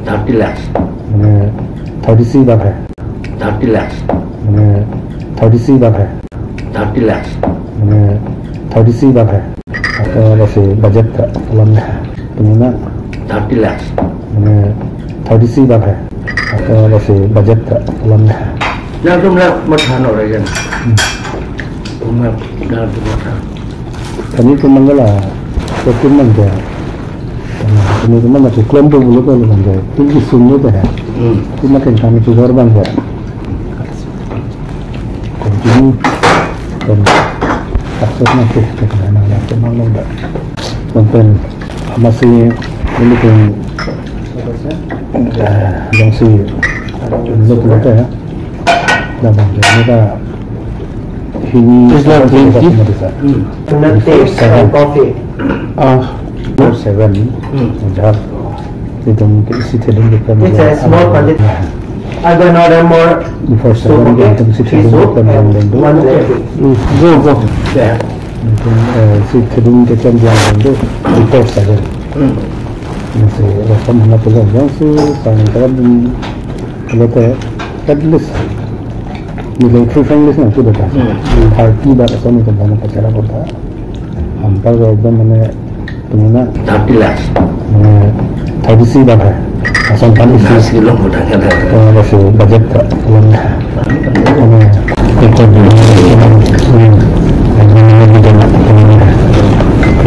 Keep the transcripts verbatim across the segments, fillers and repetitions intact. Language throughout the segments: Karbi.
Thirty lakhs. Mane thirty-three lakh hai. Thirty lakhs. Mane thirty-three lakh hai. Thirty lakhs. Mane thirty-three lakh hai. Ako lasi budget ta alam na. Tumi na? Thirty lakhs. Mane thirty-three lakh hai. Ako lasi budget ta alam na. Nangtum la matha nor jan. Hmm. Tum la, nangtum matha. Kami tum mangala, ko tum mangga. Kami tum mangga tu klem tu bulu ko mangga. Tum ki sum ni ta hai. Hmm. Tum makin kami tu dor mangga. Continue. Dan akses masih ke sana, yang cuma lo dah. Konten masih ini pun, eh, yang si, ini pun ada ya. Dan ini dah ini. It's not green tea? Hmm. Not taste of coffee. Ah. Four seven. Hmm. Jar. Itum ke isi thedung ke kan. It's a small quantity. I got another more. Four seven, okay, itum isi thedung ke kan. One okay. Hmm. Go, go. Yeah. Itum, eh, isi thedung ke kan. Four seven. Hmm. Ini si, eh, kamu mana pulang? Yang si, sang kawan, kalau teh, at least, nilai three franc list na sudah dah. Hmm. Thirty dah, asal ni tempat nak pacara kota. Hampa ke ekdom mane, tumi na? Thirty lakhs. Mane thirty-three lakh hai. Asal pan isi. Nasi lo mudah kan. Kalau masih budget tak, belum. Mane, itu dulu. Hmm. Ini dia nak.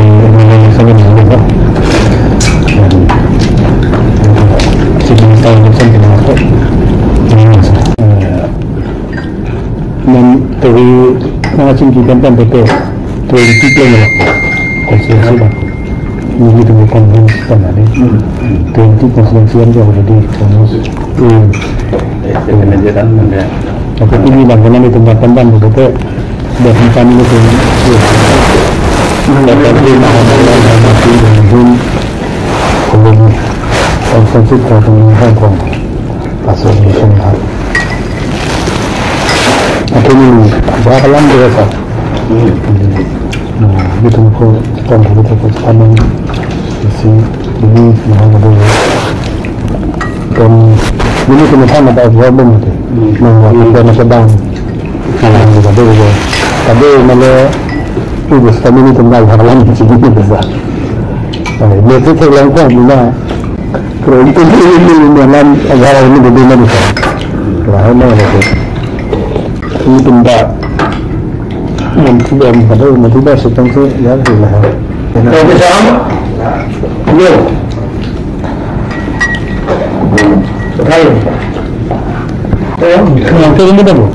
Ini sama dulu. Jadi, saya macam kenapa? Ini, eh, Nang teri nang achin ki kan kan tete twenty ke ni. Konstituensi ba. Ini tu conference kan ada. Hmm. Twenty konstituensi yang already almost. Hmm. Tapi ini bang, kena ni tempat pandang begitu. Dah tempat ni tu. Tapi ini bang, kena ni tu. Koloni, konstituensi koloni Hong Kong. Association ha. Akhirnya ni, bah kalam dia sa. Hmm. Nah, itum ko, kon ko, ko, ko, kamu, isi, ini, nah, ada. Kon, ini kena sama tak problem itu. Hmm. Nah, ada macam bang. Kalam dia, ada. Tapi malah, itu selama ini tinggal kalam di sini bisa. Nah, dia tu kalam kau, bila Pro itu ini, ini, ini, alam agak ini berbeda ni, kan. Lah, ini ada tu. Ini tempat. Nanti dia ada, nanti dia setengah tu, ya, tu lah. Oke, Sam. Yo. Hai. Oh, yang tu ini dah, Bu.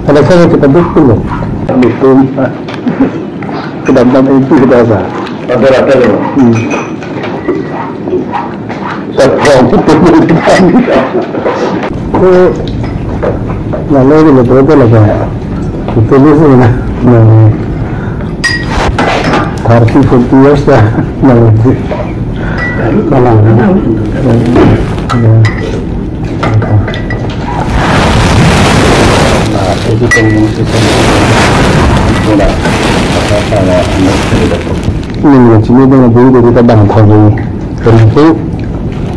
Ada saya kita buat dulu. Betul. Kedam-dam itu kita rasa. Rata-rata ya. Hmm. Terpong. Ko lalu kita betul lah kan. Itu ni sih na. Nah, thirty, forty years dah. Nah, itu. Malang. Ya. Nah, itu kan yang kita sudah apa, apa, apa, ini yang sini dengan dulu dari kita bang tahu ini. Tentu,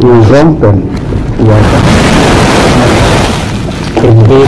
ini kan, dan, ya, tentu.